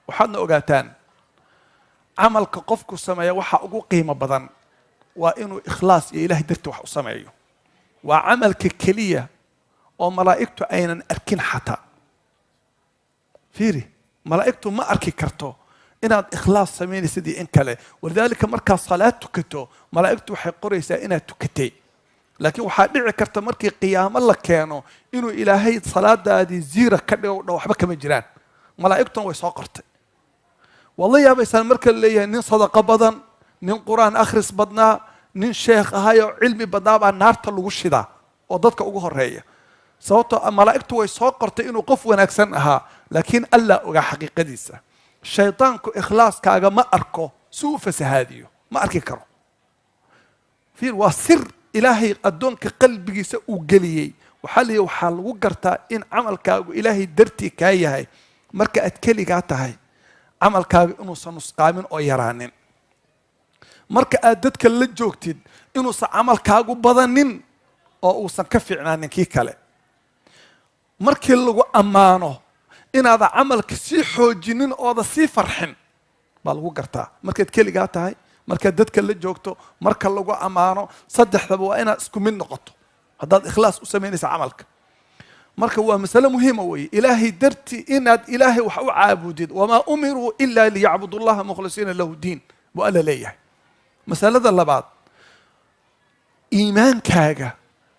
Waxaadna ogaataan, camalka qofku sameeya waxa ugu qiimo badan waa inuu ikhlaas iyo Ilahay darti wax u sameeyo. Waa camalka keliya oo malaa'igtu aynan arkin xataa. Fiiri, malaa'igtu ma arki karto inaad ikhlaas samaynaysid iyo in kale. Walidaalika markaad salaad tukato, malaa'igtu waxay qoraysaa inaad tukatay, laakiin waxaa dhici karta markii qiyaamo la keeno inuu Ilaahay salaadaadii zero ka dhigo, dha waxba kama jiraan. Malaa'igtuna way soo qortay. Waad la yaabaysaan marka la leeyahay nin sadaqo badan, nin Qur-aan akhris badnaa, nin sheekh ahayoo cilmi badnaa baa naarta lagu shidaa oo dadka ugu horeeya, sababtoo malaa'igtu way soo qortay inuu qof wanaagsan ahaa, laakiin Allah ogaa xaqiiqadiisa. Shaydaanku ikhlaaskaaga ma arko, si uu fasahaadiyo ma arki karo. Fiir, waa sir Ilaahay addoonka qalbigiisa uu geliyey. Waxaa la yihi, waxaa lagu gartaa in camalkaagu Ilaahay dartii kaa yahay marka aad keligaa tahay, camalkaaga inuusan nusqaamin oo yaraanin. Marka aad dadka la joogtid, inuusan camalkaagu badanin oo uusan ka fiicnaanin kii kale. Markii lagu ammaano, inaada camalka sii xoojinin ooda sii farxin baa lagu gartaa. Markaad keligaa tahay, markaad dadka la joogto, marka lagu ammaano, saddexdaba waa inaad isku mid noqoto haddaad ikhlaas u samaynaysa camalka. Marka waa masale muhiima weeye, Ilaahay dartii inaad Ilaahay wax u caabudid. وما أمروا إلا ليعبدوا الله مخلصين له الدين buu Alla leeyahay. Masalada labaad, iimaankaaga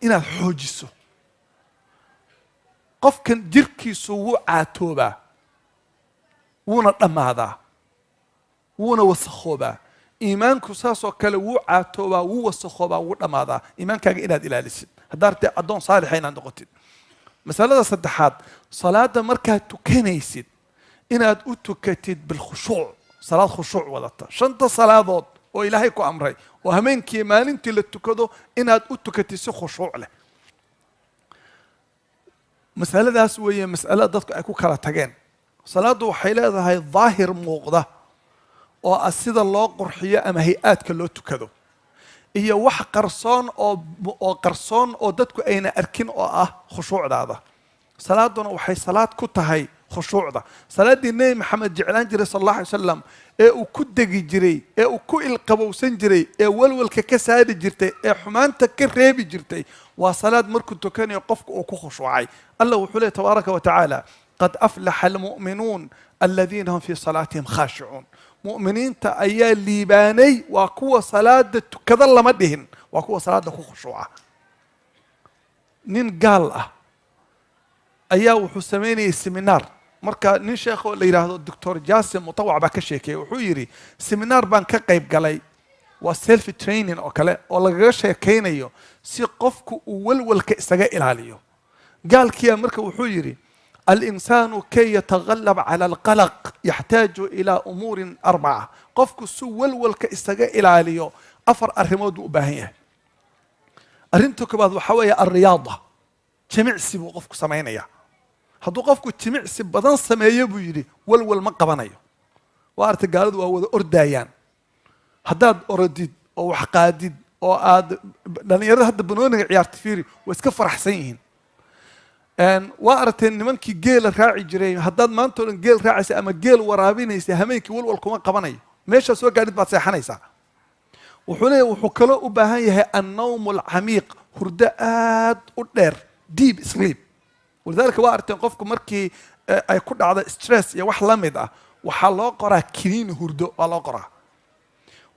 inaad xoojiso. Qofkan jirkiisu wuu caatoobaa, wuuna dhammaadaa, wuuna wasakhoobaa. Iimaanku saasoo kale wuu caatoobaa, wuu wasakhoobaa, wuu dhammaadaa. Iimaankaaga inaad ilaalisid haddaad rabtee addoon saalixa inaad noqotid. Masalada saddexaad, salaadda markaad tukanaysid inaad u tukatid bilkhushuuc, salaad khushuuc wadata. Shanta salaadood oo Ilaahay ku amray oo hameenkii maalintii la tukado, inaad u tukatid si khushuuc leh. Masaladaas weeye mas'alada dadku ay ku kala tageen. Salaaddu waxay leedahay daahir muuqda oo ah sida loo qurxiyo ama hay-aadka loo tukado, iyo wax qarsoon oo qarsoon oo dadku ayna arkin oo ah khushuucdaada. Salaaduna waxay salaad ku tahay khushuucda. Salaaddii Nebi Maxamed jeclaan jiray sal Allah alay wasalam, ee uu ku degi jiray, ee uu ku ilqabowsan jiray, ee walwalka ka saari jirtay, ee xumaanta ka reebi jirtay, waa salaad markuu tukanayo qofka uu ku khushuucay. Allah wuxuu leey tabaaraka wa tacaala: قد أفلح المؤمنون الذين هم في صلاتهم خاشعون. Mu'miniinta ayaa liibaanay, waa kuwa salaada tukada lama dhihin, waa kuwa salaada ku khushuuca. Nin gaal ah ayaa wuxuu samaynayay seminaar. Marka nin sheekh oo la yidhaahdo Doctor Jasim Mutawac baa ka sheekeeyey. Wuxuu yidhi, seminaar baan ka qayb galay, waa self training oo kale oo lagaga sheekaynayo si qofku uu walwalka isaga ilaaliyo. Gaalkiia marka wuxuu yidhi: الإنسان كي يتغلب على القلق يحتاج إلى أمور أربعة. Qofku si walwalka isaga ilaaliyo afar arrimood buu u baahan yahay. Arrinta koobaad waxaa weeye الرياضة, jimicsi buu qofku samaynaya. Hadduu qofku jimicsi badan sameeyo, buu yidhi, walwal ma qabanayo. Waa artay, gaaladu waa wada ordaayaan. Haddaad orodid oo wax qaadid oo aad dhalinyarada hadda banooniga ciyaarta fiiri, waa iska faraxsan yihiin. Waa aragteen nimankii geela raaci jiray. Haddaad maanta o dhan geel raacaysa ama geel waraabinaysa, hameenkii walwal kuma qabanayo. Meeshaa soo gaadhid baad seexanaysaa. Wuxuu leeyahy, wuxuu kaloo u baahan yahay النوم العميق, hurdo aad u dheer, deep sleep. Walidaalika waa aragteen qofku markii ay ku dhacdo stress iyo wax la mid ah, waxaa loo qoraa kiniini hurdo waa loo qoraa.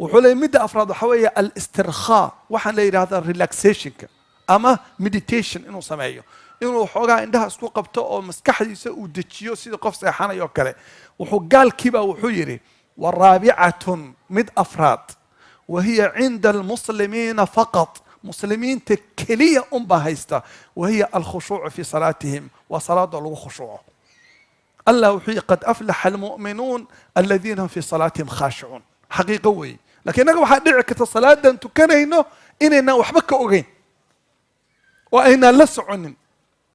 Wuxuu leeyahy, midda afraad waxaa weeye الاسترخاء, waxaan la yidhahdaa relaxationka ama meditation inuu sameeyo, inuu xoogaa indhaha isku qabto oo maskaxdiisa uu dejiyo sidii qof seexanayo kale. Wuxuu gaalkiibaa wuxuu yidhi: ورابعة, mid afraad, وهي عند المسلمين فقط, muslimiinta keliya unbaa haysta, وهي الخشوع في صلاتهم, waa salaada lagu khushuuco. Allah wuxuu yihi: قد أفلح المؤمنون الذين هم في صلاتهم خاشعون. Xaqiiqo weeye, lakiin innaga waxaa dhici karta salaadan tukanayno inaynaan waxba ka ogeyn oo aynaan la soconin.